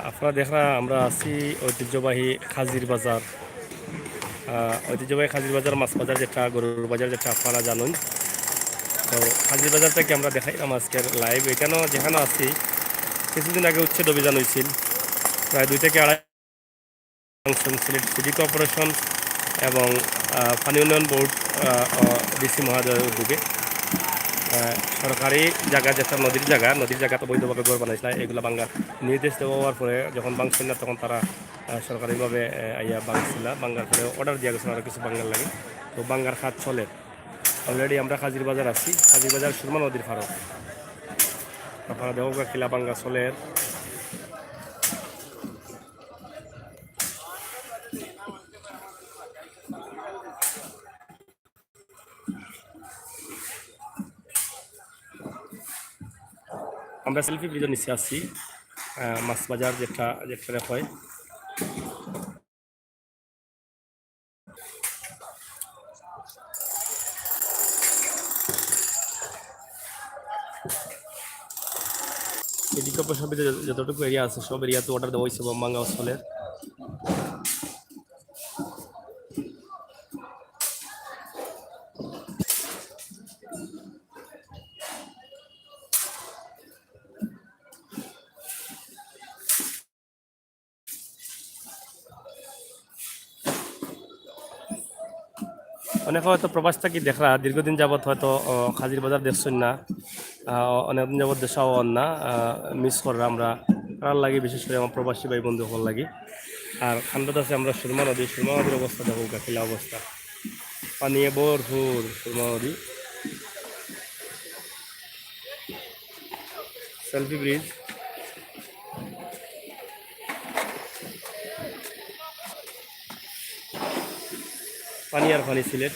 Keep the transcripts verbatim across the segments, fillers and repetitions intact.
আপনারা দেখরা আমরা আছি ঐতিহ্যবাহী খাজির বাজার। আহ, ঐতিহ্যবাহী খাজির বাজার, মাছ বাজার যেটা, গরুর বাজার যেটা আপনারা জানেন। তো খাজির বাজার থেকে আমরা দেখাইলাম আজকের live। এখানেও যেখানে আছি, কিছুদিন আগে উচ্ছেদ অভিযান হয়েছিল, প্রায় দুই থেকে আড়াই সিলেট সিটি কর্পোরেশন এবং, আহ, পানি উন্নয়ন বোর্ড, আহ, ও ডিসি মহোদয়ের উদ্যোগে, আহ, সরকারি জায়গা, যেটা নদীর জায়গা, নদীর জায়গাত অবৈধভাবে ঘর বানাইছিল, এগুলা ভাঙ্গার নির্দেশ দেওয়া হওয়ার পরে যখন ভাঙছিল না, তখন তারা, আহ, সরকারিভাবে, আহ, আইয়া ভাঙছিল। ভাঙ্গার পরে অর্ডার দিয়া গেছে আরো কিছু ভাঙ্গার লাগি। তো ভাঙ্গার কাজ চলে। Already আমরা খাজির বাজার আছি, খাজির বাজার সুরমা নদীর পাড়ো। আপনারা দেখো কিলা ভাঙ্গা চলে। আমরা সেলফি ব্রিজের নিচে আছি, আহ, মাছ বাজার যেটা, যেটা হয়। এদিকে প্রশাসনিক যত-, যতটুকু এরিয়া আছে, সব এরিয়াতে অর্ডার দেওয়া হয়েছে বোম ভাঙা অঞ্চলের। অনেকে হয়তো প্রবাস থাকি দেখরা, দীর্ঘদিন যাবত হয়তো, ও, খাজির বাজার দেখছইন না, আহ, অনেকদিন যাবত দেশাও অন না, আহ, মিস কররা আমরা, তারার লাগি, বিশেষ করে আমার প্রবাসী ভাই বন্ধু হকল লাগি। আর খান্ডত আছে আমরা সুরমা নদী, সুরমা নদীর অবস্থা দেখো, গাফিলা অবস্থা, পানিয়ে ভরপুর সুরমা নদী। Selfie bridge. পানি আর পানি সিলেট।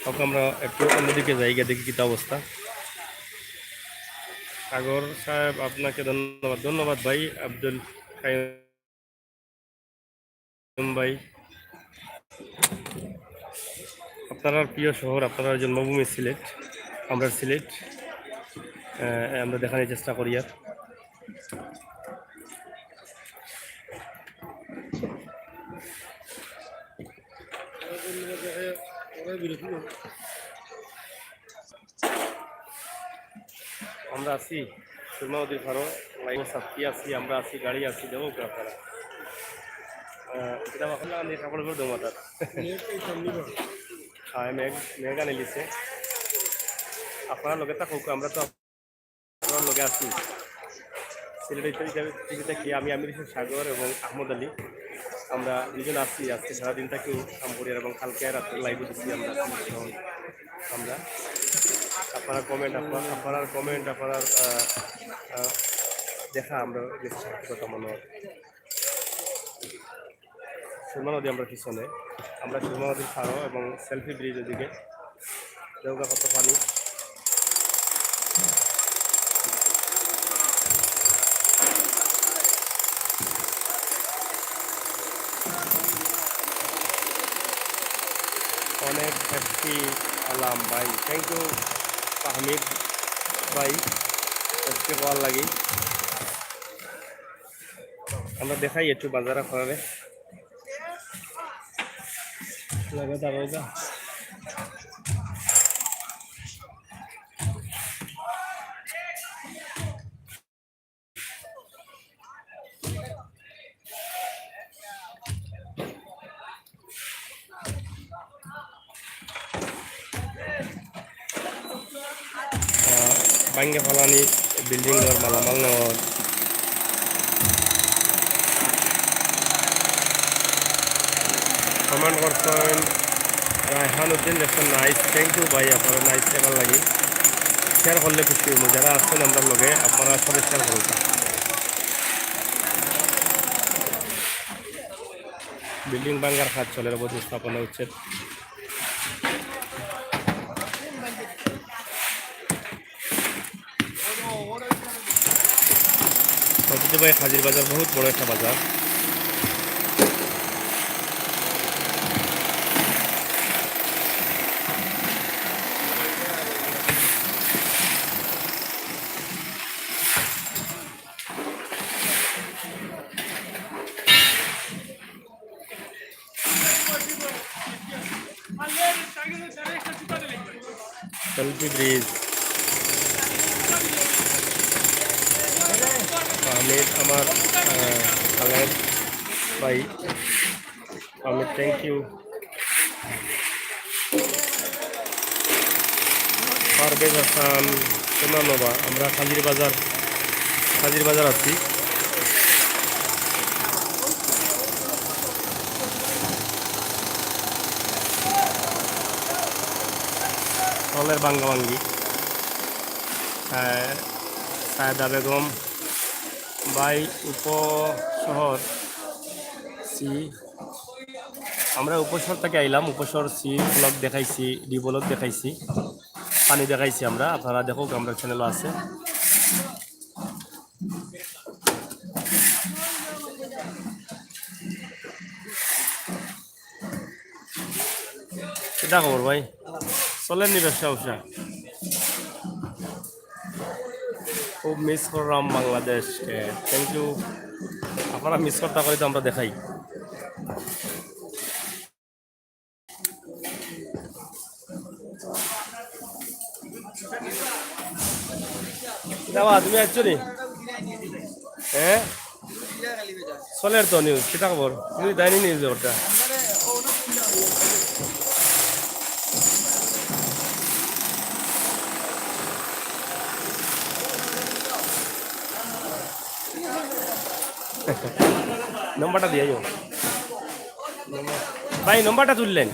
ওকে, আমরা একটু অন্যদিকে যাই, গিয়ে দেখি কিতা অবস্থা। সাগর সাহেব, আপনাকে ধন্যবাদ। ধন্যবাদ ভাই আব্দুল কাইম। ভাই, আপনারার প্রিয় শহর, আপনারার জন্মভূমি সিলেট, আমরার সিলেট। আহ, আমরা দেখানির চেষ্টা করি আর। আমরা আছি সুরমা নদীর পাড়ো, লাইন সাথী আছি, আমরা আছি, গাড়ি আছি, দেখো আপনারা। আহ, এটা এখন আমি কাপড় উপরে দৌড়াতাম। হ্যাঁ, মেঘ, মেঘ আনি দিছে। আপনারা লগে থাকুক, আমরা তো আপনারার লগে আছি। সিলেট ইত্যাদি টিভি থাকি আমি, আমির হোসেন সাগর এবং আহমদ আলী। আমরা দুজন আছি, আজকে সারাদিন থাকি কাম করি এবং কালকে রাত্রে লাইভও দিছি আমরা। আমরা আপনারার কমেন্ট, আপনারার কমেন্ট, আপনারার, আহ, আহ, দেখা আমরা বেশি সার্থকতা মনে হয়। সুরমা নদী আমরা পিছনে, আমরা সুরমা নদীর পাড়ো এবং সেলফি ব্রিজ ওদিকে। দেখো কত পানি। অনেক হ্যাপি আলাম ভাই, থ্যাংক ইউ ফাহমিদ ভাই, আজকে ভালো লাগি। আমরা দেখাই একটু বাজার আপনারে। আহ, ভাঙ্গে ফালানি বিল্ডিং ঘর মালামাল নেওয়ার। কমেন্ট করছেন রায়হান উদ্দিন, লেখছেন, "নাইস, থ্যাংক ইউ ভাই, আপনারা নাইস লেখার লাগি।" শেয়ার করলে খুশি হইব, যারা আছেন আমরার লগে, আপনারা সবাই শেয়ার করুন। বিল্ডিং ভাঙ্গার কাজ চলের, অবৈধ স্থাপনা উচ্ছেদ। ঐতিহ্যবাহী খাজির বাজার বহুত বড় একটা বাজার। Selfie bridge. আহমেদ আমার, আহ, খালেদ ভাই। Ahmed, thank you। পারভেজ হাসান, সুনাম বাবা, আমরা হাজির বাজার, হাজির বাজার আছি। হলের ভাঙ্গাভাঙ্গি। আহ, সায়দা বেগম ভাই, উপশহর সি, আমরা উপশহর থাকি আইলাম, উপশহর সি ব্লক দেখাইছি, ডি ব্লক দেখাইছি, পানি দেখাইছি আমরা, আপনারা দেখউক, আমরার চ্যানেলও আছে। কিতা খবর ভাই? চলের নি ব্যবসা উবসা? খুব মিস কররাম বাংলাদেশকে। Thank you। আপনারা মিস করতা করি তো আমরা দেখাই। বাবা, তুমি আইছো নি? হ্যাঁ? চলের তো নিউজ, কিতা খবর? তুমি দেয়নি নিউজ ওটা। নম্বরটা দিয়া যাও। ভাই, নম্বরটা তুললেন।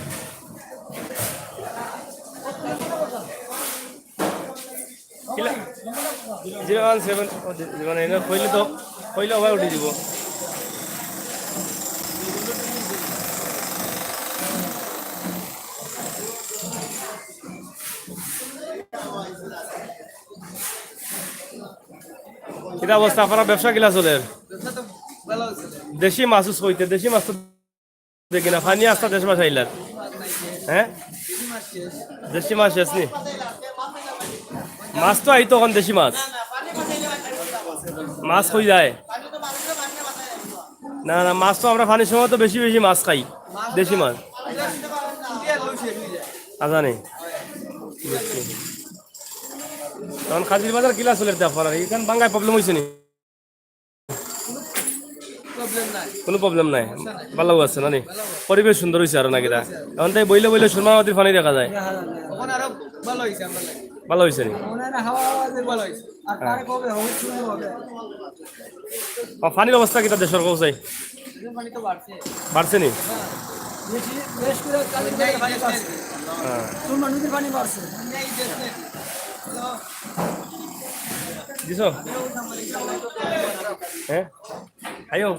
কিলা? জিরো ওয়ান সেভেন, ও, জি-, জিরো ওয়ান এইট, কইলে তো, কইলে অবায় উঠি দিব। কিতা অবস্থা? আপনার ব্যবসা কিলা চলের? ব্যবসা তো ভালো চলে। দেশি মাছ উস কইতে, দেশি মাছ তো দেখি না, পানি আস্তা দেশি মাছ আইলার। হ্যাঁ? দেশি মাছ শেষ নি? মাছ তো আইতো অখন, দেশি মাছ। মাছ কই যায়? না, না, মাছ তো আমরা পানির সময় তো বেশি বেশি মাছ খাই, দেশি মাছ। আচ্ছা নি? বুঝছি। অখন হাজির বাজার কিলা চলের তে আপনার? ইখান ভাঙ্গায় প্রবলেম অইছে নি? প্রবলেম নাই। কোনো প্রবলেম নাই, ভালো আছে না নি? পরিবেশ সুন্দর অইছে আরো নাকি তা? অখন তাই বইলে বইলে সুরমা নদীর পানি দেখা যায়। অখন আরো ভালো অইছে আমরার লাগি। ভালো অইছে নি? মনে হয় না, হাওয়া হাওয়া যে ভালো অইছে। আর কারে কবে হবে, শুরু হবে। ও, পানির অবস্থা কিতা দেশর কও চাই? পানি তো বাড়ছে। বাড়ছে নি? হ্যাঁ। বেশি, বেশ করে কালি পানি বাড়ছে। হ্যাঁ। সুরমা নদীর পানি বাড়ছে। দিছো? হ্যাঁ? আইও।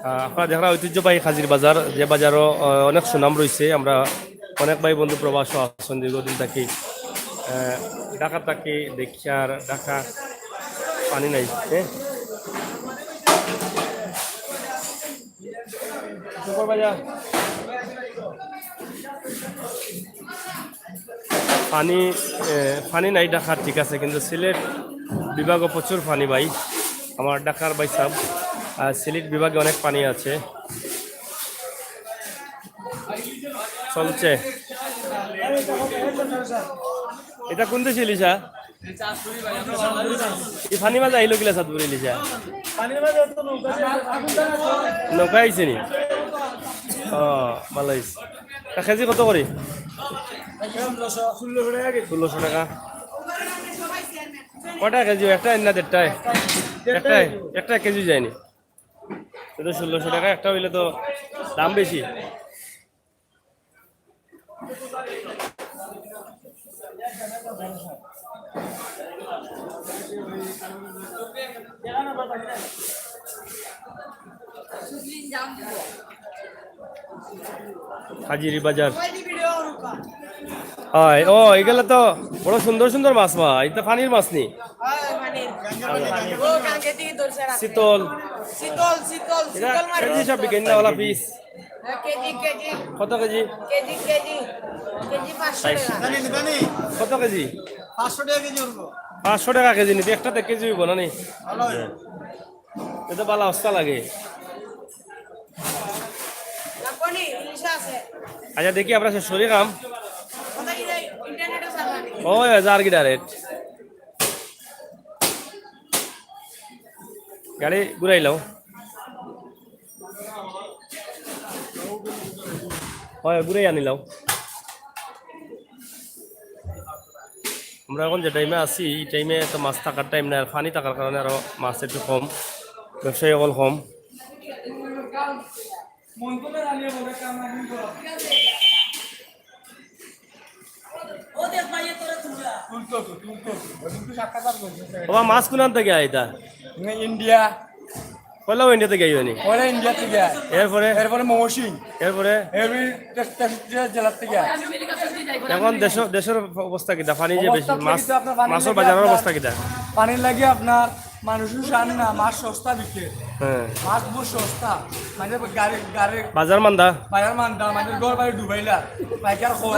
আহ, আপনারা দেখরা ঐতিহ্যবাহী হাজির বাজার, যে বাজারও, আহ, অনেক সুনাম রইছে। আমরা অনেক ভাই বন্ধু প্রবাসও আছইন দীর্ঘদিন থাকি। আহ, ঢাকা থাকি দেখিয়ার ঢাকা পানি নাই, হ্যাঁ? পানি, এ, পানি নাই ঢাকাত, ঠিক আছে, কিন্তু সিলেট বিভাগও প্রচুর পানি ভাই। আমার ঢাকার ভাই সাহেব, আহ, সিলেট বিভাগে অনেক পানি আছে। চলছে। ইটা কোন দেশি ইলিশা? ই পানির মাঝে আইলো কিলা চাঁদপুরি ইলিশা? নৌকা আইছে নি? ও, ভালো অইছে। তা কেজি কত করি? ষোলোশো টাকা। কটা কেজি? একটা না দেড়টায়? একটায়, একটা কেজি যায়নি। তো ষোলোশো টাকা একটা অইলে তো দাম বেশি। হাজিরি বাজার। অয়, ও, ইগুলা তো বড় সুন্দর সুন্দর মাছ বা, ইটা পানির মাছ নি? শীতল। শীতল, শীতল, ইটা শীতল মাছ। কেজি হিসাব বিকেন না, ওলা পিস? হ্যাঁ, কেজি, কেজি। কত কেজি? KG, KG. কেজি পাঁচশো টাকা। জানি, জানি। কত কেজি? পাঁচশো টাকা কেজি উঠবো। পাঁচশো টাকা কেজি নিতে, একটাতে কেজি অইবো না নি? ভালো অইবো। ইটা ভালা অবস্থা লাগে। আচ্ছা, দেখি আমরা শেষ করি কাম। ওই, ওই, যার কি direct। গাড়ি ঘুরাইলাও। হয়, ঘুরাই আনিলাও। আমরা এখন যে টাইমে আছি, এই টাইমে তো মাছ থাকার টাইম না, আর পানি থাকার কারণে আরো মাছ একটু কম, ব্যবসায়ী অকল কম। ওবা, মাছ কোনান থাকি আইতা? ইন্ডিয়া। পয়লাও ইন্ডিয়া থাকি আইবা নি? পয়লা ইন্ডিয়া থাকি। এরপরে? এরপরে ময়মনসিং। এরপরে? এরপরে তেষ-, তেষট্টি জেলার থাকি। এখন দেশ, দেশর অবস্থা কিতা? পানি যে বেশি, অবস্থা মাছ, তো আপনার পানির মাছর লাগি বাজারর আপনার, অবস্থা কিতা? পানির লাগি আপনার মানুষও চান না, মাছ সস্তা বিকে। হ্যাঁ। মাছ বহুত সস্তা। মানে গাড়ি, গাড়ি বাজার মান্দা? বাজার মান্দা, মানে ঘর বাড়ি ডুবাইলা। পাইকার কম।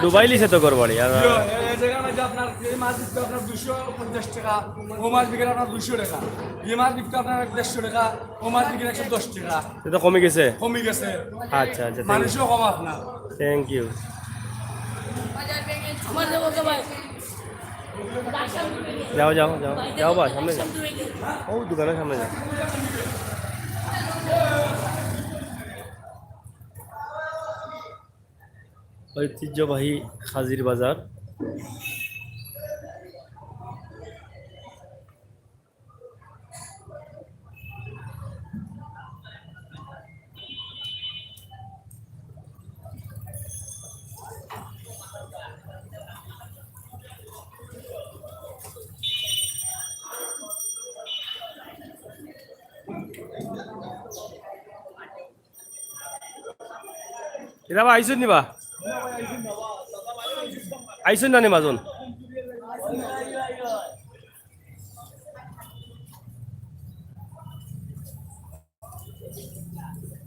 ডুবাইলিছে তো ঘর বাড়ি, আর ইয়ো, এ, এ জায়গার মধ্যে আপনার এই মাছ বিকতে আপনার দুইশো পঞ্চাশ টাকা, ও মাছ বিকেলে আপনার দুইশো টাকা, এই মাছ বিকতে আপনার দেড়শো টাকা, ও মাছ বিকেলে একশো দশ টাকা। এটা কমে গেছে? কমে গেছে। আচ্ছা, আচ্ছা, thank you। মানুষও কম আপনার। Thank you। যাও, যাও, যাও, যাও বা, সামনে যাও। ও, দোকানের সামনে যাও। ঐতিহ্যবাহী হাজির বাজার। এরা বা আইছইন নি বা? আইছইন না নি মাজন?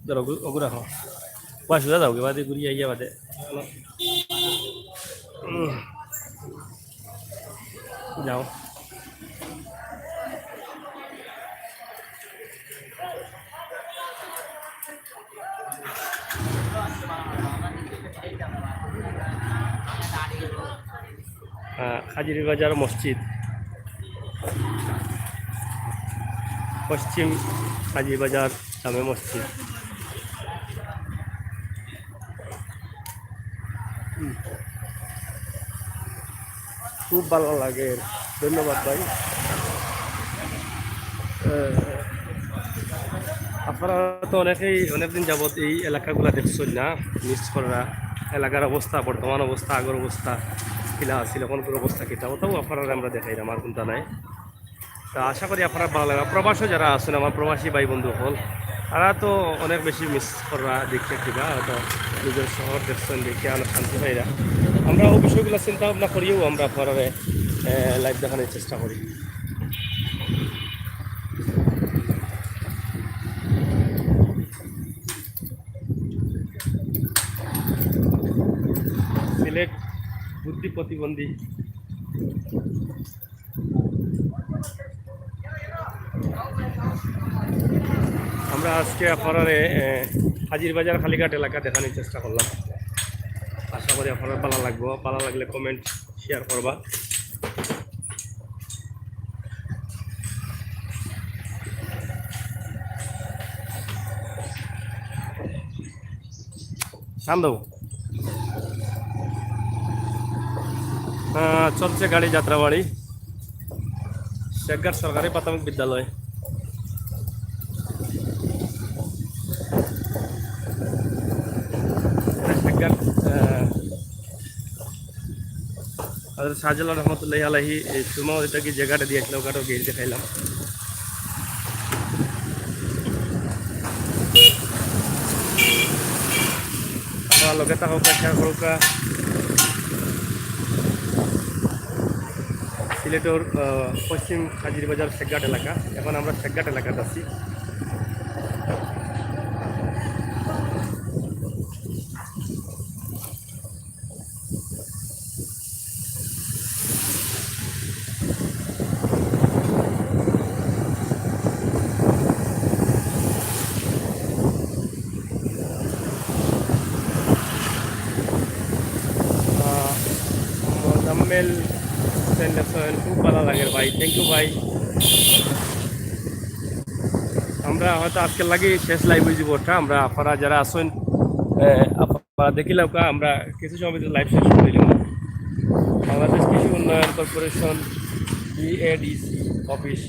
ধরো, ওগু-, ওগু রাখো। বা, সোজা যাও, বাদে ঘুরি আইয়া বাদে। উম। যাও। আহ, হাজির বাজার মসজিদ, পশ্চিম হাজির বাজার জামে মসজিদ। হুম। খুব ভালা লাগে। ধন্যবাদ ভাই। আহ, আপনারা তো অনেকেই অনেকদিন যাবত এই এলাকাগুলা দেখছইন না, miss কররা। এলাকার অবস্থা, বর্তমান অবস্থা, আগর অবস্থা কিলা আছিল, অখনকুর অবস্থা কিতা, ওটাও আপনারারে আমরা দেখাইরাম, আর কুন্তা নাই। তা আশা করি আপনারার ভালা লাগবো। প্রবাসও যারা আছইন, আমার প্রবাসী ভাই বন্ধু অকল, তারা তো অনেক বেশি miss কররা দেখিয়া কিবা, হয়তো নিজর শহর দেখছইন, দেখিয়া অনেক শান্তি পাইরা। আমরা অউ বিষয়গুলা চিন্তা ভাবনা করিয়াউ আমরা আপনারারে, এ, live দেখানির চেষ্টা করি। সিলেট বুদ্ধি প্রতিবন্ধী। আমরা আজকে আপনারারে, এ, হাজির বাজার কালীঘাট এলাকা দেখানির চেষ্টা করলাম। আশা করি আপনারার ভালা লাগবো। ভালা লাগলে comment, share করবা। শান্ত। আহ, চলছে গাড়ি যাত্রাবাড়ি, শেখঘাট সরকারি প্রাথমিক বিদ্যালয়। শেখঘাট, আহ, হযরত শাহজালাল রহমতুল্লাহি আলাইহি এই সুরমা নদীটা কি যে ঘাটে দিয়া আইছলা, ওই ঘাটও গিয়া দেখাইলাম। আপনারা লগে থাকউক্কা, share করউক্কা। সিলেটর, আহ, পশ্চিম হাজির বাজার শেখঘাট এলাকা। এখন আমরা শেখঘাট এলাকাত আছি। এল চ্যানেল আছেন, খুব ভালা লাগের ভাই, থ্যাংক ইউ ভাই। আমরা হয়তো আজকের লাগি শেষ লাইভ অইযিবো ওটা। আমরা আপনারা যারা আছেন, আহ, আপনারা দেখিলাউক্কা, আমরা কিছু সময় ভিতরে লাইভ শেষ করি দিলাম। বাংলাদেশ কৃষি উন্নয়ন কর্পোরেশন, বিএডিসি অফিস,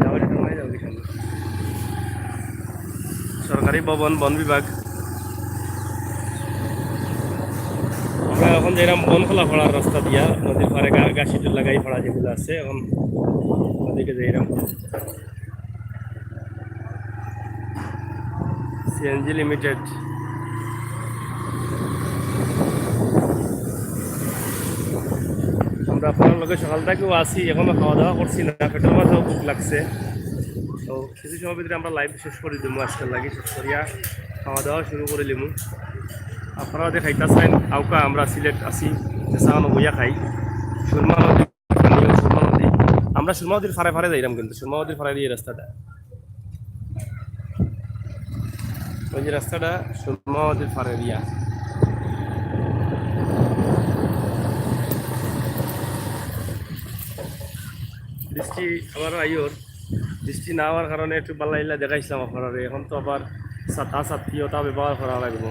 যাওয়ার একটু মাঝে যাওয়ার এখানে। সরকারি ভবন, বন বিভাগ। আমরা এখন যাইরাম বনখোলা পাড়ার রাস্তা দিয়া, নদীর পাড়ে গা-, গাছি টুলা গাই পাড়া যেগুলো আছে, এখন ওদিকে যাইরাম। CNG limited. আমরা আপনার লগে সকাল থাকিও আছি, এখনো খাওয়া দাওয়া করছি না, পেটর মাঝেও ভুক লাগছে। তো কিছু সময় ভিতরে আমরা লাইভ শেষ করি দিমু, আজকের লাগি শেষ করিয়া খাওয়া দাওয়া শুরু করি দিমু। আপনারা দেখাইতা চাইন, আউক্কা আমরা সিলেট আছি, যেসানো বইয়া খাই। সুরমা নদী, সুরমা নদী, আমরা সুরমা নদীর ফারে ফারে যাইরাম, কিন্তু সুরমা নদীর ফারে দিয়া রাস্তাটা, ওই যে রাস্তাটা সুরমা নদীর ফারে দিয়া। বৃষ্টি আবার আইওর, বৃষ্টি না হওয়ার কারণে একটু বালাইলা দেখাইছিলাম আপনারা। এখন তো আবার ছাতা ছাতি ওটা ব্যবহার করা লাগবো।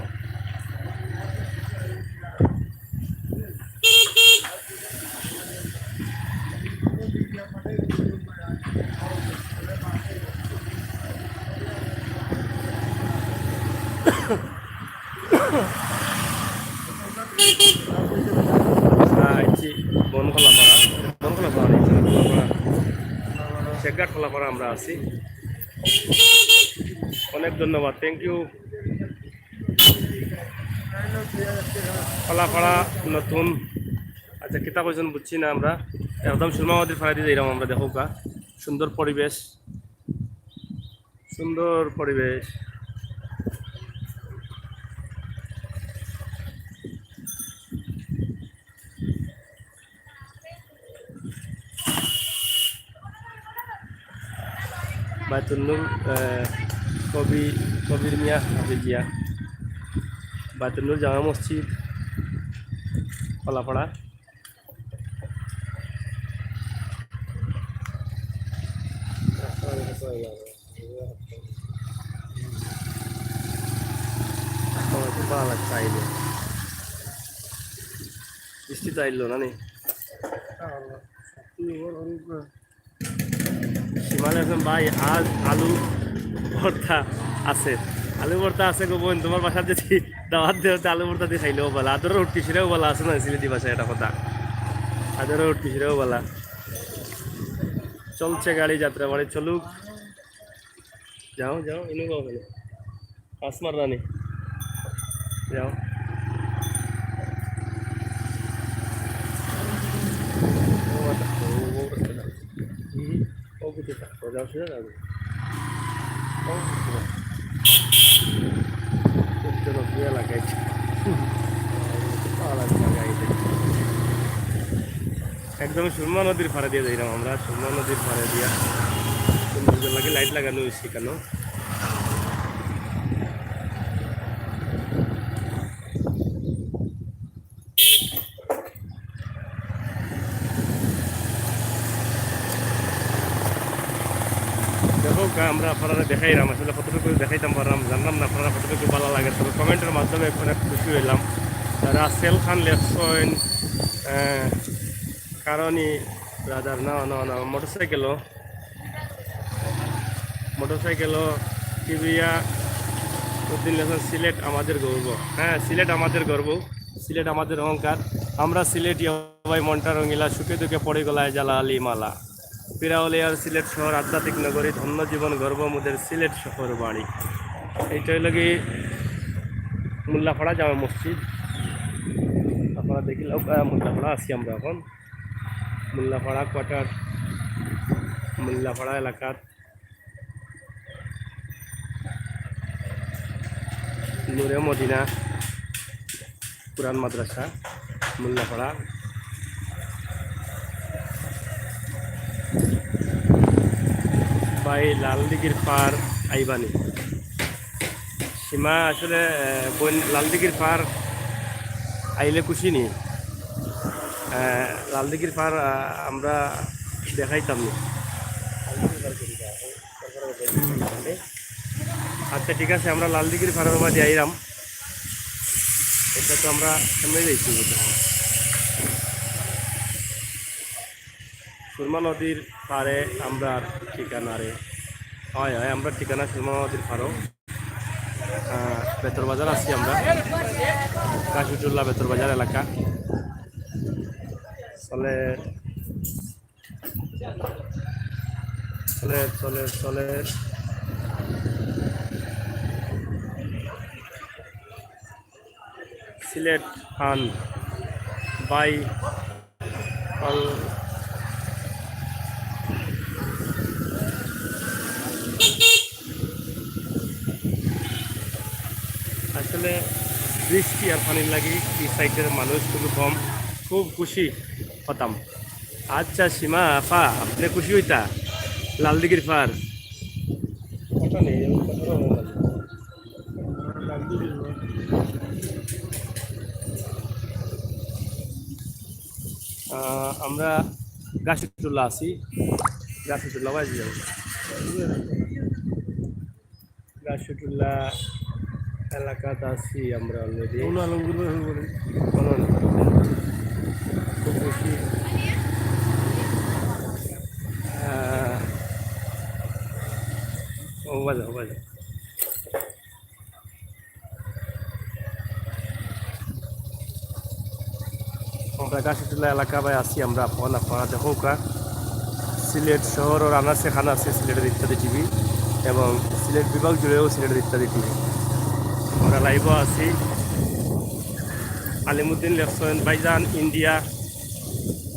আইছি বনখোলা পাড়া, বনখোলা পাড়া, বনখোলা পাড়া, শেখঘাট খোলাপাড়া আমরা আছি। অনেক ধন্যবাদ, থ্যাংক ইউ। খোলাপাড়া নতুন, আচ্ছা, কিতা কইছইন বুঝছি না আমরা। একদম সুরমা নদীর ফারে দিয়া যাইরাম আমরা, দেখউক্কা, সুন্দর পরিবেশ, সুন্দর পরিবেশ। বায়তুন্নুর, আহ, কবি, কবির মিয়া হাফিজিয়া, বায়তুন্নুর জামা মসজিদ, খোলাপাড়া। আমার খুব ভালো লাগছে আইলে। বৃষ্টি তো আইলো না নি? শিমাল এফএম ভাই, আজ আলু ভর্তা আছে। আলু ভর্তা আছে গো বোন, তোমার বাসাত যদি দাওয়াত দেও, তে আলু ভর্তা দি খাইলেও ভালা। আদরর হুটকি শিরাও ভালা আছে না, সিলেটি ভাষায় এটা কথা। আদরর হুটকি শিরাও ভালা। চলছে গাড়ি যাত্রা বাড়ি চলুক। যাও, যাও, ইনু যাও কেনে? পাস মার রানি। যাও। ও, আচ্ছা, ও, ও, আচ্ছা, আচ্ছা। হুম, ও, কিছু থাকো, যাও, সোজা যাও। ও, আচ্ছা। খুব জনপ্রিয় এলাকা এটা। ভালো লাগে জায়গা এটা। একদম সুরমা নদীর পাড়ে দিয়া যাইরাম আমরা, সুরমা নদীর পাড়ে দিয়া। সুন্দর লাগে, লাইট লাগানো অইছে কেনে। দেখউক্কা, আমরা আপনারারে দেখাইরাম, আসলে কতটুকু দেখাইতাম পাররাম জানলাম না, আপনারার কতটুকু ভালা লাগে, তবে কমেন্টের মাধ্যমে অনেক খুশি অইলাম। রাসেল খান লেখছইন, আহ, কারণই ব্রাদার, না, না, না, মোটরসাইকেলও, মোটরসাইকেলও, কিবিয়া উদ্দিন লেখছইন, সিলেট আমাদের গর্ব। হ্যাঁ, সিলেট আমাদের গর্ব, সিলেট আমাদের অহংকার। আমরা সিলেটি ভাই মনটা রঙিলা, সুখে দুঃখে পড়ে গলায় জালালি মালা। পিরাউলিয়ার সিলেট শহর আধ্যাত্মিক নগরী, ধন্য জীবন গর্ব মোদের সিলেট শহর বাড়ি। এইটা অইলো কি মোল্লাপাড়া জামে মসজিদ। আপনারা দেখিলাউক্কা, আহ, মোল্লাপাড়া আছি আমরা এখন। মোল্লাপাড়া কোয়ার্টার, মোল্লাপাড়া এলাকাত নূরে মদিনা কোরআন মাদ্রাসা, মোল্লাপাড়া। ভাই, লাল দিঘির পার আইবানি? সীমা আসলে, আহ, বইন, লাল দিঘির পার আইলে খুশি নি? আহ, লালদিঘির পার, আহ, আমরা দেখাইতাম না। আচ্ছা, ঠিক আছে, আমরা লালদিঘির পাড়ের মাঝে আইরাম। এটা তো আমরা সামনে যাইছি। সুরমা নদীর পাড়ে আমরার ঠিকানা রে। হয়, হয়, আমরার ঠিকানা সুরমা নদীর পাড়ও। আহ, বেতর বাজার আছি আমরা, কাশিটুল্লা বেতর বাজার এলাকা। চলে, চলে, চলে, চলে। সিলেট হান বাই অল-, আসলে বৃষ্টি আর পানির লাগি এই সাইডের মানুষ খুবই কম, খুব খুশি হতাম। আচ্ছা, সীমা আফা, আপনি খুশি হইতা লালদিঘির পার? কথা নেই, আমি কথা বলবো না। আহ, আমরা গাছিটুলা আছি, গাছিটুলা বাজে যাবো। গাছিটুলা এলাকাত আছি আমরা already। মৌলা আলমগীর ভাই হয়ে বলেন। বলুন। খুব বেশি, আহ, ও বাজে, ও বাজে। আমরা গাছিটুলা এলাকা বায় আছি আমরা, আপনারা, আপনারা দেখউক্কা। সিলেট শহরর আনাচে কানাচে সিলেটের ইত্যাদি টিভি এবং সিলেট বিভাগ জুড়েও সিলেটের ইত্যাদি টিভি। আমরা live-ও আছি। আলিমুদ্দিন লেখছইন, "ভাইজান, ইন্ডিয়া,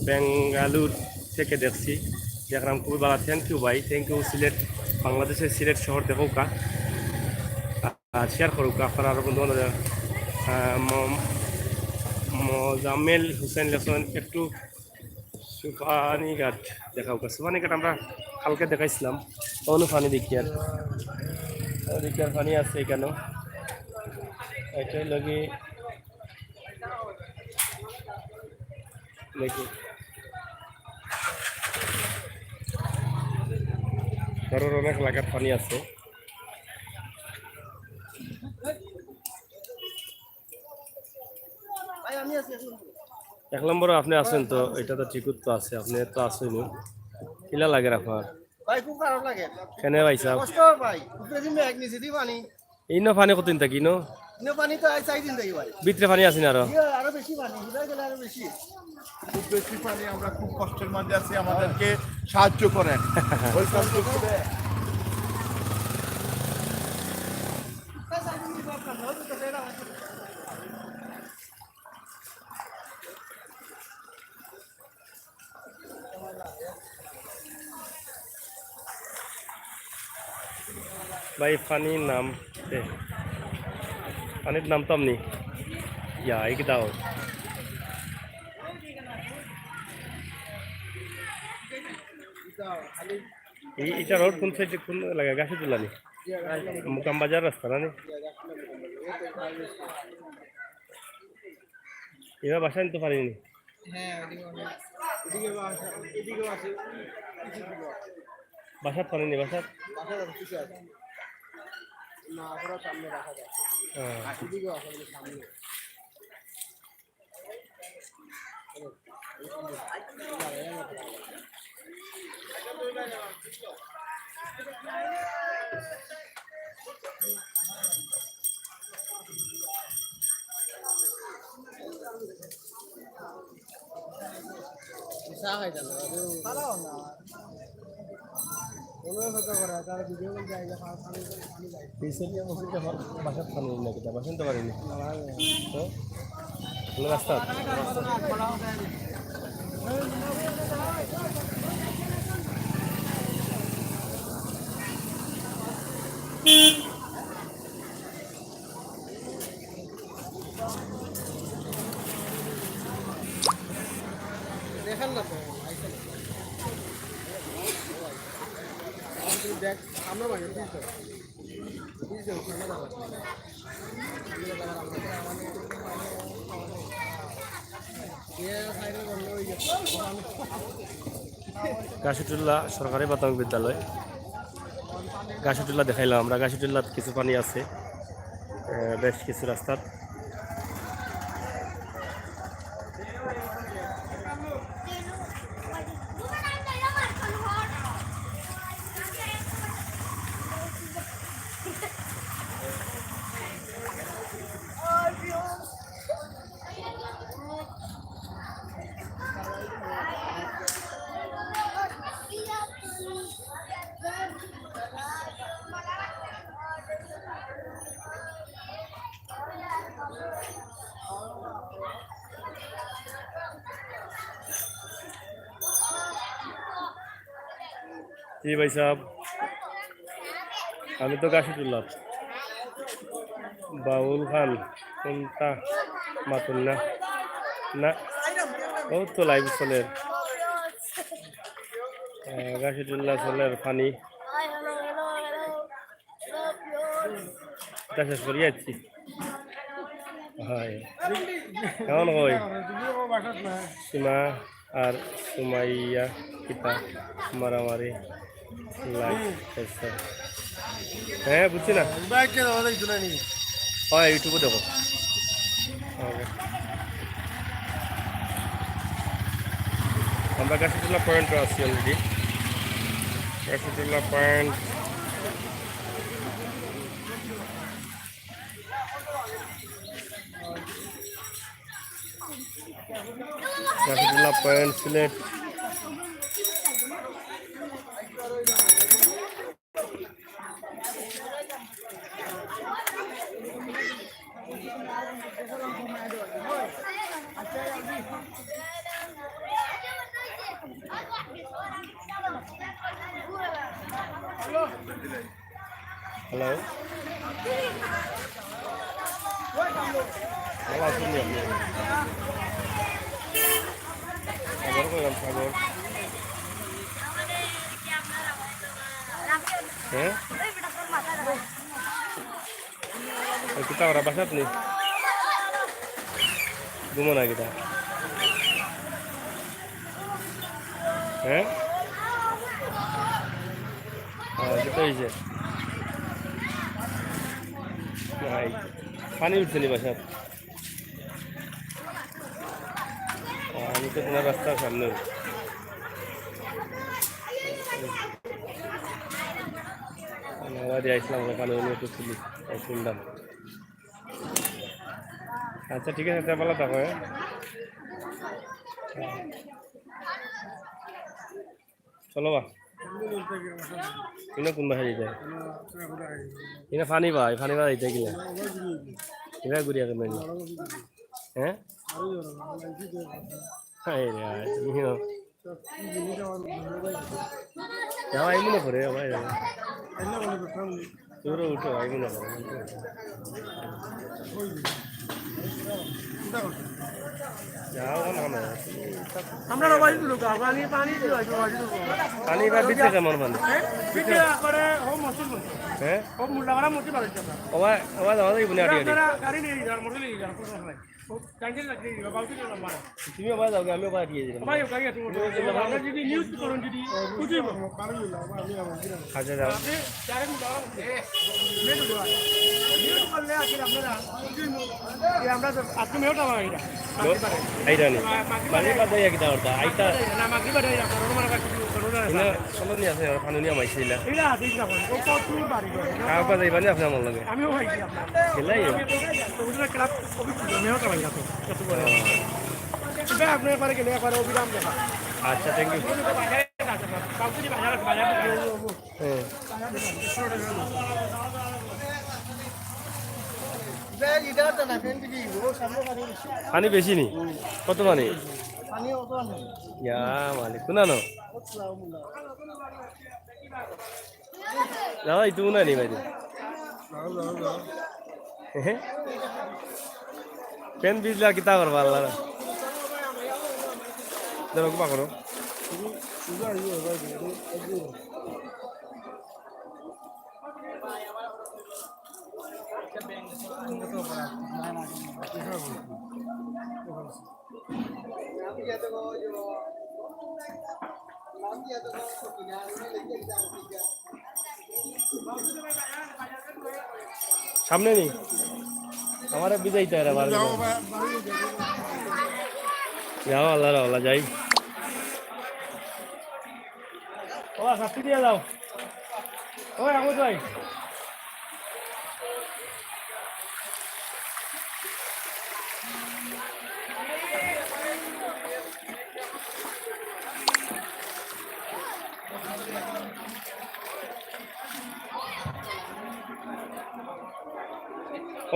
বেঙ্গালুর থেকে দেখছি।" দেখলাম, খুবই ভালো। Thank you ভাই, thank you। সিলেট, বাংলাদেশের সিলেট শহর দেখউক্কা। আর share করউক্কা আপনারা আরো বন্ধু বান্ধব। আহ, ম-, মোজাম্মেল হোসেন লেখছইন, একটু সুবহানীঘাট দেখাউক্কা। সুবহানীঘাট আমরা কালকে দেখাইছিলাম, অনো পানি দেখিয়ার, দেখিয়ার পানি আছে এখানো। এটার লাগি দেখি, ঘরর অনেক লাগাত পানি আছে। এক নম্বরে আপনি আছেন তো, এটা তো ঠিকই তো আছে, আপনি তো আছেনই। কিলা লাগের আপনার? ভাই, খুব খারাপ লাগে। কেনে ভাই সাহেব? কষ্ট হয় ভাই, উপরে দিন এক নিচে দিন পানি। ইনো পানি কতদিন থাকি ইনো? ইনো পানি তো আজ চার দিন থাকি ভাই। ভিতরে পানি আছে না আরো? ইয়ে, আরো বেশি পানি, ভিতরে গেলে আরো বেশি। খুব বেশি পানি, আমরা খুব কষ্টের মাঝে আছি, আমাদেরকে সাহায্য করেন। ওই সাহায্য করে। ভাই, পানির নাম, এ, পানির নাম তো আপনি, ইয়া, এই দাও। এই, এটা রোড কোন সাইডে, কোন এলাকা? গাছিটুলা নি? মুকাম বাজার রাস্তা না নি? এবার বাসাত তো পানি নি। হ্যাঁ, ওদিকে অনেক। এদিকে বাসা, এদিকে বাসা, এদিকে বাসা। বাসাত পানি নি, বাসাত? বাসা আছে, কিছু আছে। না, ওরা সামনে বাসা আছে। হ্যাঁ। আর এদিকে বাসা, মানে সামনে। চা খাইতাম না, বাবু। এই সাইডে মসজিদটা আমার বাসাত পানি না, কিতা বাসাত তো পানি নি। তো? মানে রাস্তা। দেখেন না তো, আইসা না। দেখ, আমরা বাড়ি, বুঝলি তো? বুঝলি তো, আমরা বাড়ি। এ সাইডে বন্ধ। গাছুটুল্লা সরকারি প্রাথমিক বিদ্যালয়। গাছুটুল্লা দেখাইলাম আমরা, গাছুটুল্লাত কিছু পানি আছে, আহ, বেশ কিছু রাস্তাত। জি ভাই সাহেব, আমি তো গাছুটুল্লাত। বাউল খান কোনটা? মাতুন না, না, ও তো লাইভ চলের। আহ, গাছুটুল্লা চলের পানি। এটা শেষ করি যাচ্ছি। হয়। কেমন কই? সীমা আর সুমাইয়া কিতা মারামারি লাগতেছে। হ্যাঁ, বুঝছি না। হয়, YouTube-এ দেখো। Okay। আমরা গাছুটুল্লা পয়েন্টে আছি already। গাছুটুল্লা পয়েন্ট। গাছুটুল্লা পয়েন্ট সিলেট। হ্যালো। ভালো আছেন নি আপনি? সাগর কইলাম, সাগর। হ্যাঁ? ওই কিতা ওরা বাসাত নি? ঘুমো না কিতা? হ্যাঁ? হ্যাঁ, কিতা হইছে? নাই। পানি উঠছে নি বাসাত? আহ, আমি তো তোমার রাস্তার সামনে। আমরা দিয়ে আসলাম, ওখানে উনি একটু ছিলি, এই শুনলাম। আচ্ছা, ঠিক আছে, তে ভালো থাকো, হ্যাঁ? চলো বা। ইনো কোন বাসায় যাইতে? ইনো পানি বা, এই পানি বা যাইতে গেলে। এবার ঘুরিয়া কেমন? হ্যাঁ? হায় রে হায়, ইনো। যাও, আইমু না করে, ভাই, যাও। তোরা উঠো, আইমু না করে। যাও, না, না। আমরা সবাই লোক, পানি, পানি দিয়ে হয়তো বাড়ি ঢুকবো। পানি বা বিচে কেমন পানি? হ্যাঁ? বিচে একবারে হোম মসজিদ বলছে। হ্যাঁ? হোম মুল্লাপাড়া মসজিদ বাড়ি যাবে। ওবা, ওবা যাওয়া যাইব না, আটি, আটি। আপনারা গাড়ি নিয়ে যান, মোটর নিয়ে যান, কোনো সমস্যা নাই। তুমি ওবা যাও, আমি ওবা দিয়ে দিলাম। ভাই, ওখানে আছে, ওটা আমরা যদি নিউজ করুন, যদি বুঝিব। আচ্ছা, যাও। আপনি direct যাওয়া উচিত। নিউজ করলে আসলে আপনারা বুঝিব যে আমরা তো আজকে মেয়েটা আমার এটা। আইরা নি। মাগরিব বাদে আইয়া কিতা করতা? আইতা। না, মাগরিব বাদে আইয়া করো, মানে, করো না। ইনা চলো নি আছে, আর পানি নিয়া মাইছিলা। এটা আছে, এটা আছে। ও কত দূর বাড়ি করে? কাউকে যাইবা নি আপনার মন লাগে? আমিও ভাই, আপনার। খেলাই? তো ওটা ক্লাব কবি মেয়েটা ভাই, এত, এত বড়। এটা আপনি একবারে গেলে একবারে অবিরাম দেখা। আচ্ছা, thank you। কালকে যে বাজার আছে, বাজার থেকে হ্যাঁ। পানি বেশি নি? কত পানি? ইয়া মালিক, কোনানো? দাদা, ইটু মনে হয় নি বাইরে। পেন বিজলা কিতা করবা আল্লাহ? ধরো, কিবা করো। সামনে নি? আমারে বুঝাইতে হবে আবার। যাও, আল্লাহ, আল্লাহ, যাই। ও, শাস্তি দিয়ে যাও। ও, রামু ভাই।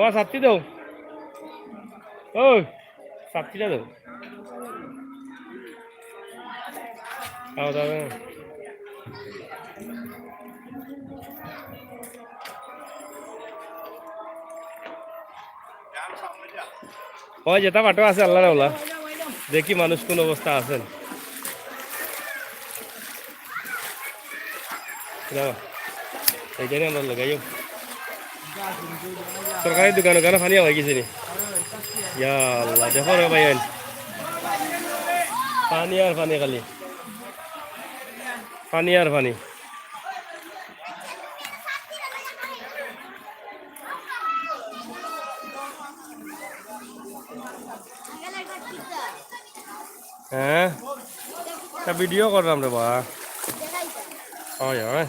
ও, শাস্তি দাও। ও, শাস্তিটা দাও। খাওয়া দাওয়া। ওই যেটা বাটো আছে আল্লাহ রাওলা। দেখি মানুষ কোন অবস্থা আছেন। যাও। এইখানে আমরা লাগাইও। সরকারি দোকান, ওখানে পানি হয়ে গেছে নি? ইয়া আল্লাহ, দেখো রে ভাই, পানি আর পানি খালি। পানি আর পানি। হ্যাঁ? তা ভিডিও করলাম রে বা। হয়, হয়।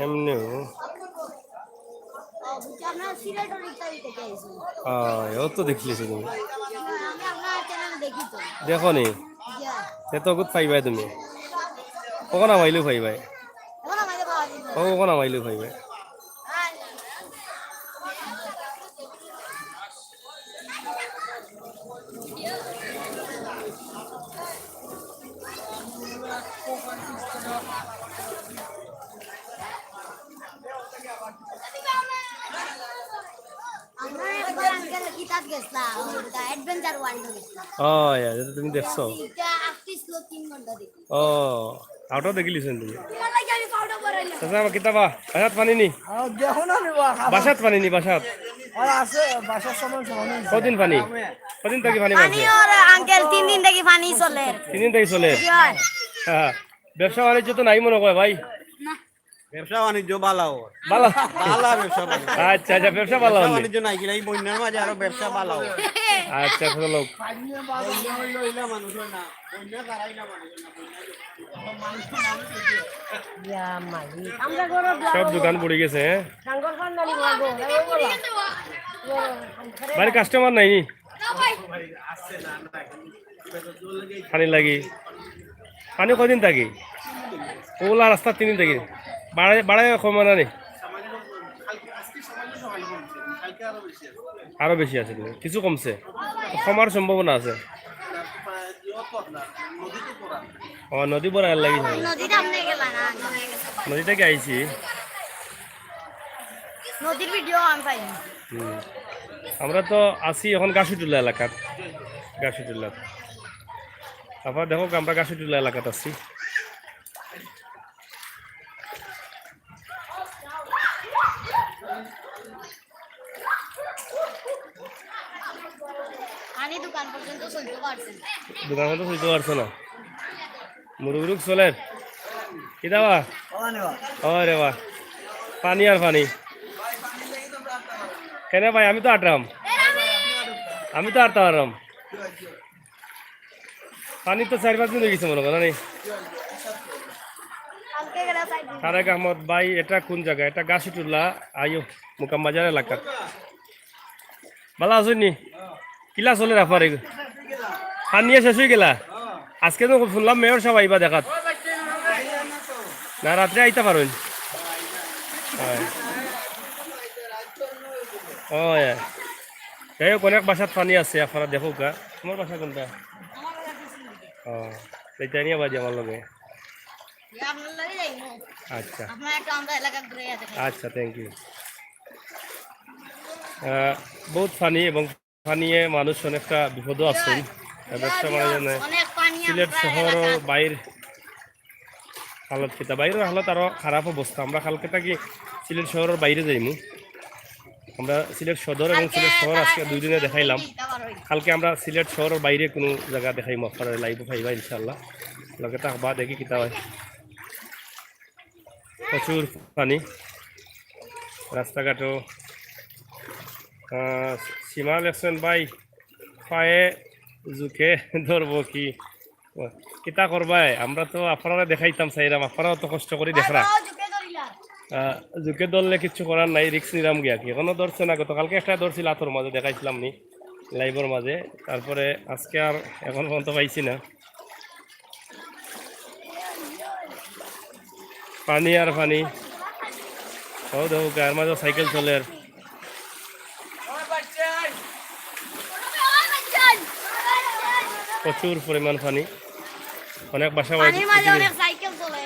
এমনিও। ও, বুঝছি, আপনার সিলেটর ইচ্ছা দিতে চাইছি। হ্যাঁ, ও তো দেখলি শুধু। আমি আপনার চ্যানেল দেখি তো। দেখো নি? ইয়া। সে তো খুব পাইবাই তুমি। কখন আমাইলেও পাইবাই। কখন আমাইলে পাওয়া যাবে? ও, কখন আমাইলেও পাইবাই। আর আমরা একবার আঙ্কেল কিতাত গেছলাম, ওটা অ্যাডভেঞ্চার ওয়ার্ল্ড গেছলাম। ও, ইয়া, এটা তুমি দেখছো? এটা আটত্রিশ কিলো তিন ঘন্টা দেখি। ও, আউটও দেখিলিছেন তুমি? তোমার লাগি আমি পাউডার বানাইলাম। চাচা, আমার কিতাবা? বাসাত পানি নি? আহ, দেখো না রে বা, খাবার। বাসাত পানি নি, বাসাত? আর আছে, বাসার সময় সময় হয়েছে। কদিন পানি? কদিন থাকি পানি পানি বাসে? ওর আঙ্কেল তিন দিন থাকি পানি চলে। তিন দিন থাকি চলে? জি হয়। হ্যাঁ, ব্যবসা বাণিজ্য তো নাই মনে হয় ভাই? না। ব্যবসা বাণিজ্য বালাও। বালা? বালা ব্যবসা বাণিজ্য। আচ্ছা, আচ্ছা, ব্যবসা বালা ব্যবসা হলে। বাণিজ্য নাই কিনা? এই বন্যার মাঝে আরো ব্যবসা বালাও। আচ্ছা, চলো। বন্যা বালা না হইলে, হইলে মানুষ হয় না। বন্যা ছাড়াই না মানুষ হয় না। বন্যা ইয়া মালিক। আমরা গরো সব দোকান পড়ে গেছে, হ্যাঁ? ডাঙ্গর পান নানি গো, গো, গো, গো। বাড়ির কাস্টমার নাই নি? পানি লাগি। পানি কদিন থাকি? ওলা রাস্তা তিন দিন থাকি। বাড়াই, বাড়াই কমে না নি? আরো বেশি আছে, কিছু কমছে। কমার সম্ভাবনা আছে। ও, নদী বড় আর লাগি। নদীতে আপনি গেলা না? নদী থাকি আইছি। নদীর ভিডিও আমি পাইনি। হুম। আমরা তো আছি এখন গাছিটুলা এলাকাত। গাছিটুলাত। আপনারা দেখো, আমরা গাছিটুলা এলাকাত আছি। পানি দোকান পর্যন্ত চলতে পারছে না। দোকান পর্যন্ত চলতে পারছে না। মুরুক মুরুক চলের। কিতা বা? ও রে বা। পানি আর পানি। কেনে ভাই, আমি তো আটরাম। আমি তো আটতা পাররাম। পানি তো চাইর পাঁচ দিন অই গেছে মনে কয়, না নি? তারেক আহমদ ভাই, এটা কোন জাগা? এটা গাছিটুলা, আইও, মোকাম বাজার এলাকা। বালা আছইন নি? কিলা চলের আপনার এগু? পানি শেষ অই গেলা? আজকে তো শুনলাম মেয়র সাব আইবা দেখাত। না, রাত্রে আইতা পারইন। অয়। অয়। যাই হোক, অনেক বাসাত পানি আছে, আপনারা দেখউক্কা। তোমার বাসা কোনটা? ও, এই তাই নিয়ে বাজি আমার লগে। আচ্ছা। আচ্ছা, thank you। আহ, বহুত পানি এবং পানিয়ে মানুষ অনেকটা বিপদও আছেন। ব্যবসা বাণিজ্য নেই। সিলেট শহরর বাইর হালত কিতা? বাইরর হালত আরো খারাপ অবস্থা। আমরা কালকে থাকি সিলেট শহরর বাইরে যাইমু। আমরা সিলেট সদর এবং সিলেট শহর আজকে দুই দিনে দেখাইলাম। কালকে আমরা সিলেট শহরের বাইরে কোনো জায়গা দেখাইমু, আপনারা live-ও পাইবা ইনশাআল্লাহ। লগে থাকবা, দেখি কিতা হয়। প্রচুর পানি রাস্তাঘাটও। আহ, সীমা লেখছেন, "ভাই, পায়ে জুকে ধরবো কি?" কিতা করবায়, আমরা তো আপনারারে দেখাইতাম চাইরাম, আপনারাও তো কষ্ট করি দেখরা। আহ, জুকে ধরলে কিচ্ছু করার নাই, risk নিরাম গিয়া কি। এখনো ধরছে না, গতকালকে একটা ধরছিল আতর মাঝে, দেখাইছিলাম নি live-র মাঝে, তারপরে আজকে আর এখন পর্যন্ত পাইছি না। পানি আর পানি। ও দেখো, গায়ের মাঝে সাইকেল চলের। প্রচুর পরিমাণ পানি, অনেক বাসা বাড়ি পানির মাঝে অনেক সাইকেল চলে।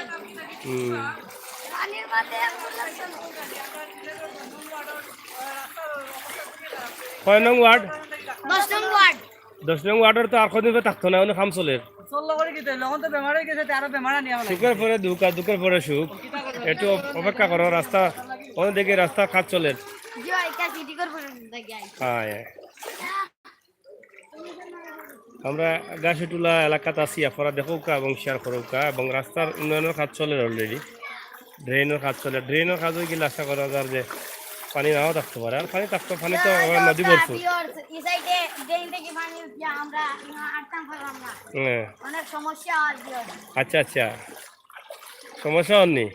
হুম। পানির মাঝে কয় নং ওয়ার্ড? দশ নং ওয়ার্ড। দশ নং ওয়ার্ডের তো আর কদিন পরে থাকতো না, অনেক কাম চলের। চললো করে কি তো, এখন তো বেমার হয়ে গেছে, তো আরো বেমার আনি আমার শুকের পরে দুঃখ আর দুঃখের পরে সুখ। একটু অপ-, অপেক্ষা করো, রাস্তা, অনেক দেখি রাস্তা কাজ চলের। জি, এটা সিটি কর্পোরেশন থেকে আইছে। হ্যাঁ, হ্যাঁ। আমরা গাছিটুলা এলাকাত আছি, আপনারা দেখউক্কা এবং share করউক্কা, এবং রাস্তার উন্নয়নের কাজ চলের already। ড্রেনের কাজ চলের, ড্রেনের কাজ হয়ে গেলে আশা করা যায় যে পানি নাও থাকতে পারে, আর পানি থাকতে, পানি তো আবার নদী ভরপুর। Viewers, এই সাইডে ড্রেন থেকে পানি উঠে আমরা আটতাম পারলাম না। হ্যাঁ। অনেক সমস্যা হয় viewers। আচ্ছা, আচ্ছা, সমস্যা হয়নি?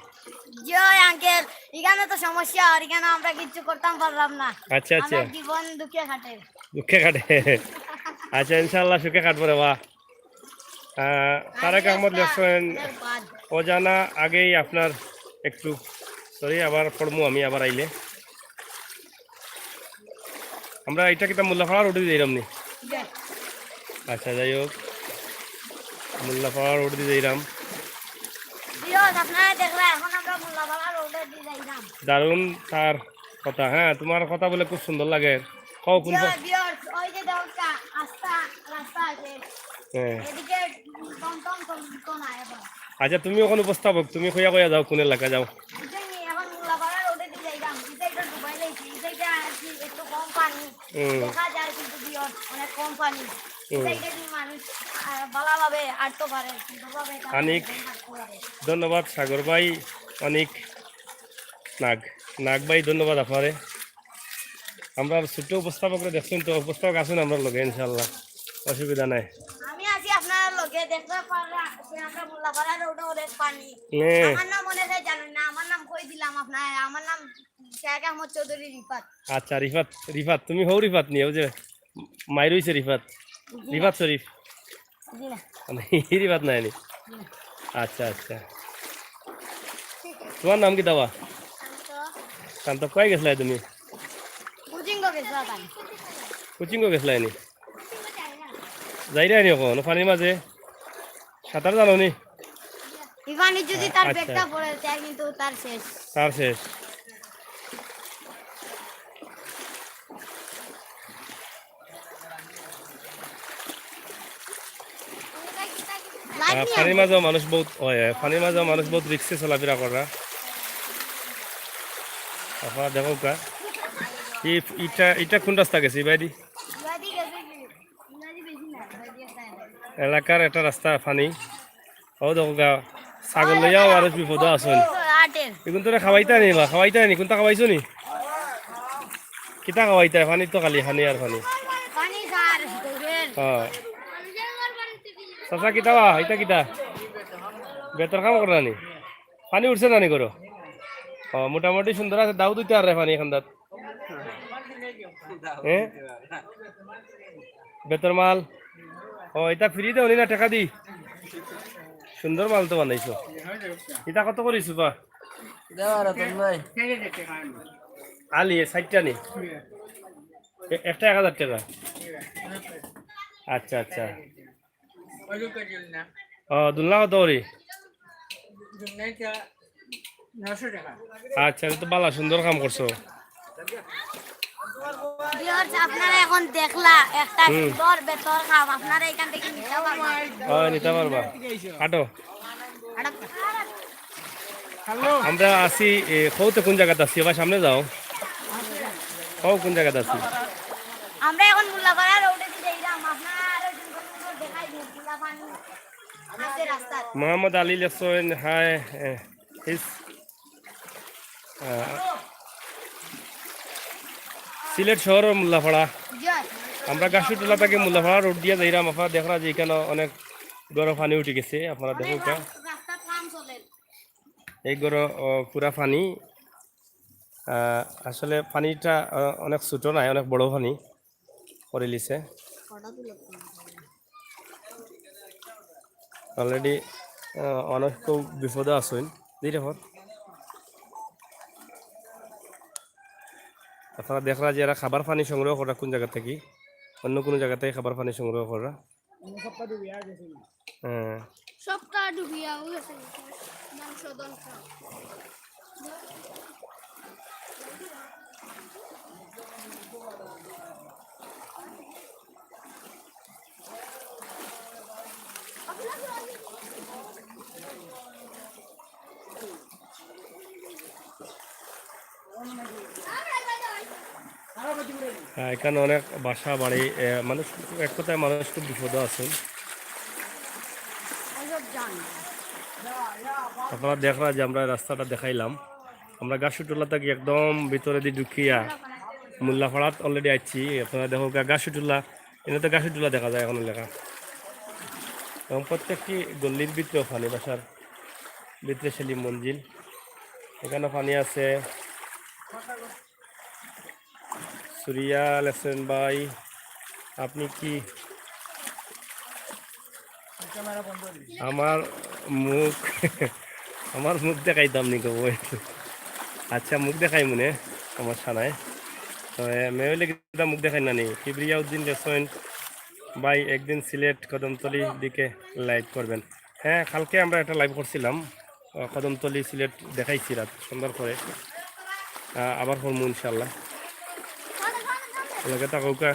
জি আঙ্কেল, এখানে তো সমস্যা, আর এখানে আমরা কিচ্ছু করতাম পারলাম না। আচ্ছা, আচ্ছা। আমরা জীবন দুঃখে কাটে। দুঃখে কাটে। আচ্ছা, ইনশাআল্লাহ সুখে কাটবো রে বা। আহ, তারেক আহমদ লেখছেন, অজানা আগেই আপনার একটু, sorry, আবার পড়মু আমি, আবার আইলে। আমরা এটা কিতা মোল্লাপাড়া রোডে যাইরাম নি? আচ্ছা, যাই হোক, মোল্লাপাড়া রোড দিয়ে যাইরাম। Viewers, আপনারা দেখরা, এখন আমরা মোল্লাপাড়া রোডে দিয়ে যাইরাম। দারুণ তার কথা, হ্যাঁ, তোমার কথা বলে খুব সুন্দর লাগে। কও কোন জি, পা- viewers, ওই যে দেখো কা-, আস্তা রাস্তা আছে। হ্যাঁ। এদিকে টমটম চলতো না এখন। আচ্ছা, তুমি ওখানে উপস্থাপক, তুমি কইয়া কইয়া যাও কোন এলাকা যাও। বুঝছেন নি, এখন মোল্লাপাড়া রোডে দিয়ে যাইলাম, এই সাইডে ডুবাই লাইছি, এই সাইডে আর কি একটু কম পানি হুম। দেখা যায়, কিন্তু viewers অনেক কম পানি। এই হুম। সাইডে দিয়ে মানুষ, আহ, ভালোভাবে আটতে পারে, সুন্দরভাবে তারা আনিক, জীবন কাটতে পারে। ধন্যবাদ সাগর ভাই, অনেক নাগ, নাগ ভাই, ধন্যবাদ আপনারে। আমরা ছোট্ট উপস্থাপকরা দেখছেন তো, উপস্থাপক আছেন আমরার লগে, ইনশাআল্লাহ অসুবিধা নাই। আমি আছি আপনার লগে, দেখতে পাররা যে আমরা মোল্লাপাড়া রোডে অনেক পানি। হ্যাঁ। আমার নাম অনেকে জানেন না, আমার নাম কই দিলাম আপনার, আমার নাম শেখ আহমদ চৌধুরী রিফাত। আচ্ছা, রিফাত, রিফাত, তুমি হও রিফাত নিয়ে, ওই যে মাই রইছে রিফাত, জি না। রিফাত শরীফ। জি না। মানে, রিফাত নাই নি? জি না। আচ্ছা, আচ্ছা। তোমার নাম কিতা বা? শান্ত। শান্ত, কই গেছিলায় তুমি? কোচিংও গেছিলাম আমি। কোচিংও গেছিলায় নি? যাইরায় নি এখন পানির মাঝে? সাঁতার জানো নি? এই পানি যদি তার আচ্ছা। পেটটা পড়ে যায়, কিন্তু তার শেষ। তার শেষ। লাইট আহ, নিয়ে পানির আসবে। মাঝেও মানুষ বহুত, হয়, হয়, পানির মাঝেও মানুষ বহুত রিস্কে চলাফেরা করা। আপনারা দেখউক্কা, এই, এটা, এটা কোন রাস্তা গেছে, ইবাদি? ইবাদি গেছে কি? ইবাদি বেশি না, ইবাদি একটা। এলাকার একটা রাস্তা পানি। ও দেখউক্কা, ছাগল লইয়াও মানুষ বিপদো আছইন। আটের। এগুন তোরে খাওয়াইতা নি বা, খাওয়াইতা নি, কোনটা খাওয়াইছো নি? কিতা খাওয়াইতা? পানি তো খালি, পানি আর পানি। পানি খার, গরুর। হ্যাঁ। চাচা, কিতা বা? এটা কিতা? বেতর কাম কররা নি? পানি উঠছে না নি করো? ও, মোটামুটি সুন্দর আছে, দাও দুইটা আর পানি এখান দাত। হ্যাঁ? বেতর মাল। ও, এটা ফ্রি দেও নি না, টাকা দি? সুন্দর মাল তো বানাইছো। এটা কত করি সুপা? দেওয়া রতন ভাই। আলি, এ সাইডটা নি? এ-, একটা এক হাজার টাকা? আচ্ছা, আচ্ছা। ও, দুলনা কত করি? দুলনা এটা নয়শো টাকা। আচ্ছা, এটা তো ভালা, সুন্দর কাম করছো। Viewers, আপনারা এখন দেখলা একটা হুম। সুন্দর বেতর কাম, আপনারা এখান থেকে নিতে পারবেন। ও, নিতে পারবা। আটো। আটো। আমরা আছি, এ, কওতে কোন জাগাত আছি? আবার সামনে যাও। ও কোন জায়গাত আছি? আমরা এখন মোল্লাপাড়া রোডে দিয়ে যাইলাম। আপনারা আরো সুন্দর সুন্দর দেখাই দিন, মোল্লা পানি আছে রাস্তায়। মোহাম্মদ আলী লেখছইন, হাই, এ, ইস, আহ, সিলেট শহরর মোল্লাপাড়া। জি। আমরা গাছুটোলা থাকি মোল্লাপাড়া রোড দিয়া যাইরাম। আপনারা দেখরা যে ইখানো অনেক ঘরো পানি উঠি গেছে, আপনারা দেখউক্কা। রাস্তা কাম চলে। এই ঘরো, ও, পুরা পানি। আহ, আসলে পানিটা, আহ, অনেক ছোট নায়, অনেক বড় পানি করিলিছে। Already, আহ, অনেক কেউ বিপদো আছইন। ধীরে হর। আপনারা দেখরা যে এরা খাবার পানি সংগ্রহ করা কোন জায়গা থাকি, অন্য কোনো জায়গা থাকি খাবার পানি সংগ্রহ করা। হ্যাঁ। সবটা ডুবিয়া গেছে। মাংস, ধ্বংস। হ্যাঁ, এখানে অনেক বাসা বাড়ি, এ, মানুষ, এক কথায় মানুষ খুব বিপদো আছইন। আপনারা দেখরা যে আমরা রাস্তাটা দেখাইলাম, আমরা গাছুটোলা থাকি একদম ভিতরেদি ঢুকিয়া মোল্লাপাড়াত already আইছি। আপনারা দেখউক্কা গাছুটোলা, এনে তো গাছুটোলা দেখা যায় এখন লেখা। এবং প্রত্যেকটি গল্লির ভিতরে পানি, বাসার ভিতরে সেলিম মঞ্জিল, এখানে পানি আছে। সুরিয়া লেখছইন, ভাই, আপনি কি আমার মুখ, আমার মুখ দেখাইতাম নি গো বই। আচ্ছা, মুখ দেখাইমুনে, সমস্যা নাই। তো, এ, মেয়ে হইলে কিন্তু মুখ দেখাই না নি। কিবরিয়া উদ্দিন লেখছইন, ভাই, একদিন সিলেট কদমতলি দিকে live করবেন। হ্যাঁ, কালকে আমরা একটা live করছিলাম, আহ, কদমতলি সিলেট দেখাইছি রাত সুন্দর করে। আহ, আবার করমু ইনশাআল্লাহ। লগে থাকউক্কা।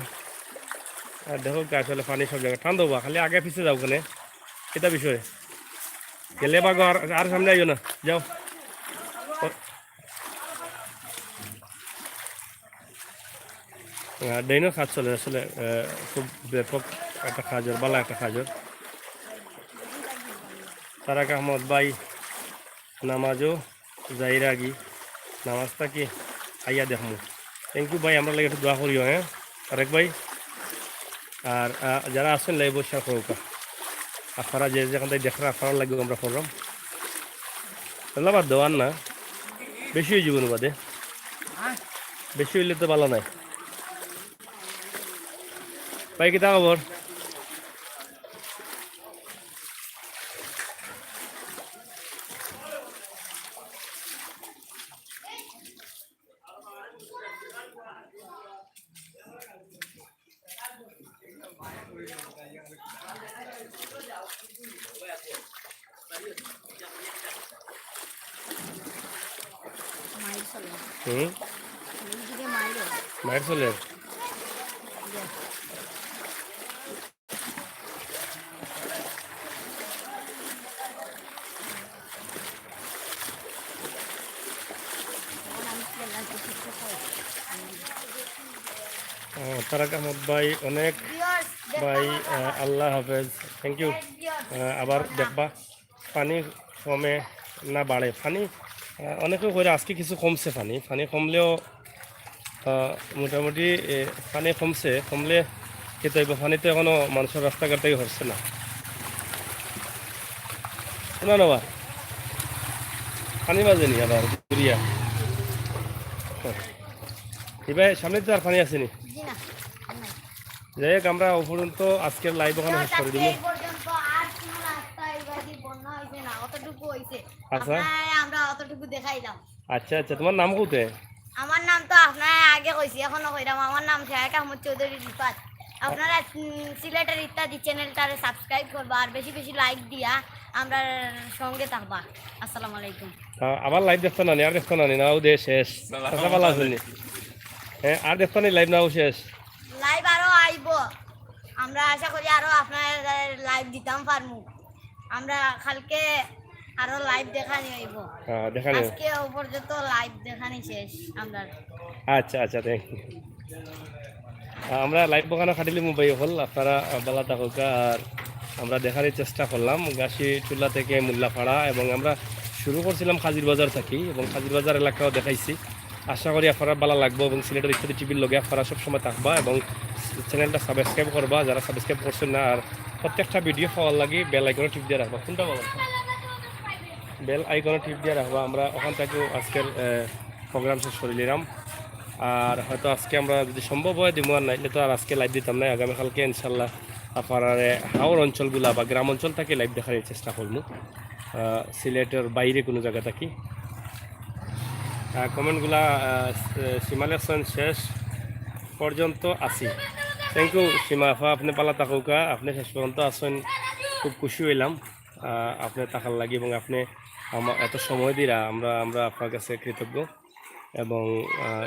আর দেখউক্কা আসলে পানি সব জায়গায়। ঠান্ডা হবা, খালি আগে পিছে যাও ওখানে। কিতা বিষয়? গেলে বাগো আর, আর সামনে আইও না। যাও। আহ, drain-র কাজ চলে আসলে, আহ, খুব ব্যাপক একটা কাজ অর, ভালা একটা কাজ অর। তারাক আহমদ ভাই, নামাজও যাইরাগি, নামাজ থাকি আইয়া দেখমু। Thank you ভাই, আমরার লাগি একটু দোয়া করিও, হ্যাঁ, তারেক ভাই। আর, আহ, যারা আছইন live-ও share করউক্কা। আপনারা যে যেখান থাকি দেখরা, আপনারার লাগিও আমরা কররাম। আল্লাহ বাদ দেওয়ার না, বেশি অইযিবো নু বাদে। বেশি অইলে তো ভালা নায়। ভাই, কিতা খবর? মাইর চলে। হুম? এইদিকে মাইর হয়। মাইর চলে। ও, তারাক আহমদ ভাই, অনেক ভাই, আহ, আল্লাহ হাফেজ। Thank you। আহ, আবার দেখবা। পানি কমে না বাড়ে? পানি, আহ, অনেকে কইরা আজকে কিছু কমছে পানি। পানি কমলেও, আহ, মোটামুটি, এ, পানি কমছে। কমলে কিতা অইবো? পানি তো এখনো মানষর রাস্তাঘাট থাকি হরছে না। শোনা না বা? পানি বাজেনি আবার ঘুরিয়া। হ্যাঁ। এবার সামনে তো আর পানি আসেনি। জি না। যাই হোক, আমরা অউ পর্যন্ত আজকের live ওখানে শেষ করি দিমু। এই পর্যন্ত আর কোনো রাস্তা এইবাদি বন্যা হইছে না, অতটুকু হইছে। আচ্ছা। আপনারা আমরা অতটুকু দেখাইলাম। আচ্ছা, আচ্ছা, তোমার নাম কইতে? আমার নাম তো আপনারা আগে কইছি, এখনো কইরাম, আমার নাম শায়েক আহমদ চৌধুরী রিফাত। আপনারা, উম, সিলেটের ইত্যাদি channel টারে subscribe করবা আর বেশি বেশি like দিয়া আমরার সঙ্গে থাকবা। আসসালামু আলাইকুম। আ-, আবার live দেখতা নানি, আর দেখতা নানি, না, ও দেশ শেষ। সালাম আচ্ছা, ভালা আছইন নি? আলাইকুম। হ্যাঁ, আর দেখতা নি live, না, ও শেষ? Live আরো আইবো। আমরা আশা করি আরো আপনারার live দিতাম পারমু। আমরা কালকে আরো লাইভ দেখানি অইব। হ্যাঁ, দেখানি। আজকে পর্যন্ত লাইভ দেখানি শেষ আমরা। আচ্ছা আচ্ছা, থ্যাংক ইউ। আমরা লাইভ বখানো খাটিলি মুম্বাই হল, আপনারা বালা থাকউক্কা। আর আমরা দেখার চেষ্টা করলাম গাছি টুলা থেকে মোল্লাপাড়া, এবং আমরা শুরু করছিলাম খাজির বাজার থাকি, এবং খাজির বাজার এলাকাও দেখাইছি। আশা করি আপনারা বালা লাগবো, এবং সিলেটের ইত্যাদি টিভির লগে আপনারা সবসময় থাকবা এবং চ্যানেলটা সাবস্ক্রাইব করবা যারা সাবস্ক্রাইব করছেন না। আর প্রত্যেকটা ভিডিও পাওয়ার লাগি বেল আইকনে টিপ দিয়া রাখবা। কোনটা বাবা? বেল আইকনে টিপ দিয়া রাখবা। আমরা ওখান থাকি আজকের প্রোগ্রাম শেষ করি নিলাম। আর হয়তো আজকে আমরা যদি সম্ভব হয় দিমু, আর নাইলে তো আর আজকে লাইভ দিতাম না। আগামীকালকে ইনশাল্লাহ আপনারারে হাওর অঞ্চলগুলা বা গ্রাম অঞ্চল থাকি লাইভ দেখার চেষ্টা করমু, সিলেটের বাইরে কোনো জায়গা থাকি। কমেন্টগুলা সীমা লেখছেন শেষ পর্যন্ত আছি। থ্যাংক ইউ সীমা আফা, আপনি বালা থাকউক্কা, আপনি শেষ পর্যন্ত আছেন, খুব খুশি অইলাম। আপনি থাকার লাগি এবং আপনি আমা-, এত সময় দিরা, আমরা আমরা আপনার কাছে কৃতজ্ঞ এবং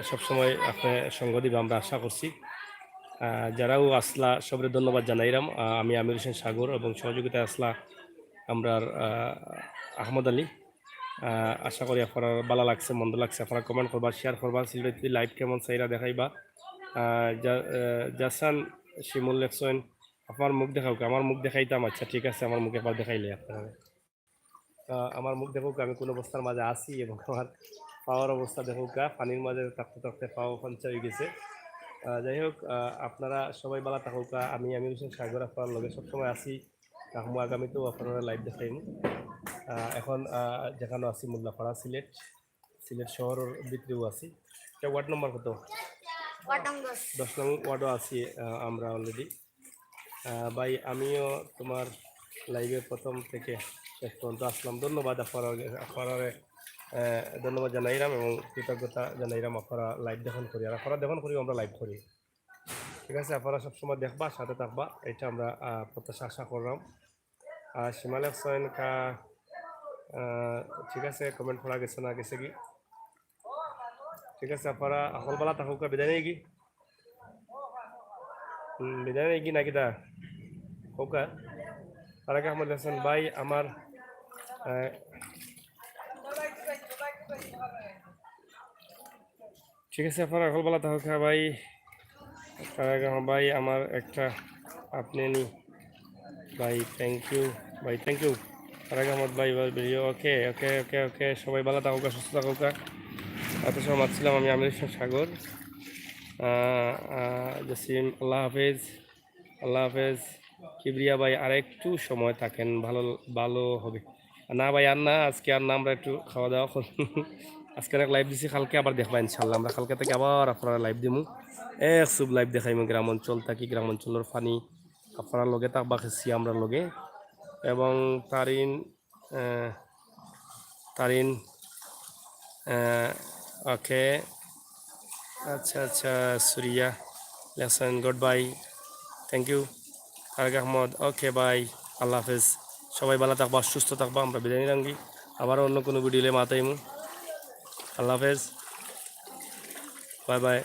সবসময় আপনি সঙ্গ দিবা আমরা আশা করছি। যারাও আসলা সবরে ধন্যবাদ জানাইরাম। আমি আমির হোসেন সাগর এবং সহযোগিতায় আসলা আমরার আহমদ আলী। আশা করি আপনার বালা লাগছে, মন্দ লাগছে, আপনারা কমেন্ট করবা, শেয়ার করবা, সিলেটি লাইভ কেমন চাইরা দেখাইবা। জাসান শিমুল লেখছেন, আপনার মুখ দেখাউক্কা, আমার মুখ দেখাইতাম। আচ্ছা ঠিক আছে, আমার মুখ একবার দেখাইলে আপনারা। আমার মুখ দেখউক্কা, আমি কোন অবস্থার মাঝে আছি এবং আমার পাওর অবস্থা দেখউক্কা, পানির মাঝে থাকতে থাকতে পাও ফঞ্চা অই গেছে। যাই হোক, আপনারা সবাই বালা থাকউক্কা। আমি আমির হোসেন সাগর আপনার লগে সবসময় আছি। থাকমু, আগামীতেও আপনারা লাইভ দেখাইমু। এখন যেখানো আছি মোল্লাপাড়া, সিলেট, সিলেট শহরের ভিতরেও আছি। এটা ওয়ার্ড নম্বর কত? ওয়ার্ড নম্বর দশ নং ওয়ার্ডও আছি আমরা অলরেডি। ভাই, আমিও তোমার লাইভে প্রথম থেকে শেষ পর্যন্ত আসলাম। ধন্যবাদ আপনারা, আপনারারে ধন্যবাদ জানাইরাম এবং কৃতজ্ঞতা জানাইরাম। আপনারা লাইভ দেখুন করি, আর আপনারা দেখুন করি আমরা লাইভ করি। ঠিক আছে, আপনারা সবসময় দেখবা, সাথে থাকবা, এটা আমরা প্রত্যাশা আশা করলাম। আর সীমা লেখছেন কা, ঠিক আছে, কমেন্ট পড়া গেছে না, গেছে কি? ঠিক আছে, আপনারা হকল বালা থাকউক্কা, বিদায় নেই কি? বিদায় নেই কি নাকি দা? কউক্কা। তারেক আহমদ লেখছেন, ভাই আমার ঠিক আছে, আপনারা হকল বালা থাকউক্কা ভাই। তারেক আহমদ ভাই, আমার একটা আপনি নি ভাই, থ্যাংক ইউ ভাই, থ্যাংক ইউ। তারেক আহমদ ভাই, ভিডিও, ওকে ওকে ওকে ওকে। সবাই বালা থাকউক্কা, সুস্থ থাকউক্কা। এত সময় মাতছিলাম আমি আমির হোসেন সাগর। জসিম, আল্লাহ হাফেজ, আল্লাহ হাফেজ। কিবরিয়া ভাই, আর একটু সময় থাকেন, ভালো ভালো হবে। না ভাই, আর না, আজকে আর না, আমরা একটু খাওয়া দাওয়া করব। আজকে অনেক লাইভ দিছি, কালকে আবার দেখবা ইনশাল্লাহ। আমরা কালকে থেকে আবার আপনারা লাইভ দিমু, এক সুব লাইভ দেখাইমু। গ্রাম অঞ্চল থাকি, গ্রাম অঞ্চলের ফানি আপনারা লগে থাকবা, খেছি আমরা লগে। এবং তারিন, আহ, তারিন, আহ, ওকে, আচ্ছা আচ্ছা, সুরিয়া লেখছেন, good bye, thank you. Tareq Ahmed, okay ভাই, আল্লাহ হাফেজ। সবাই বালা থাকবা, সুস্থ থাকবা, আমরা বিদায় নিলাম কি, আবার অন্য কোনো ভিডিও লইয়া মাতাইমু। আল্লাহ হাফেজ, বাই বাই।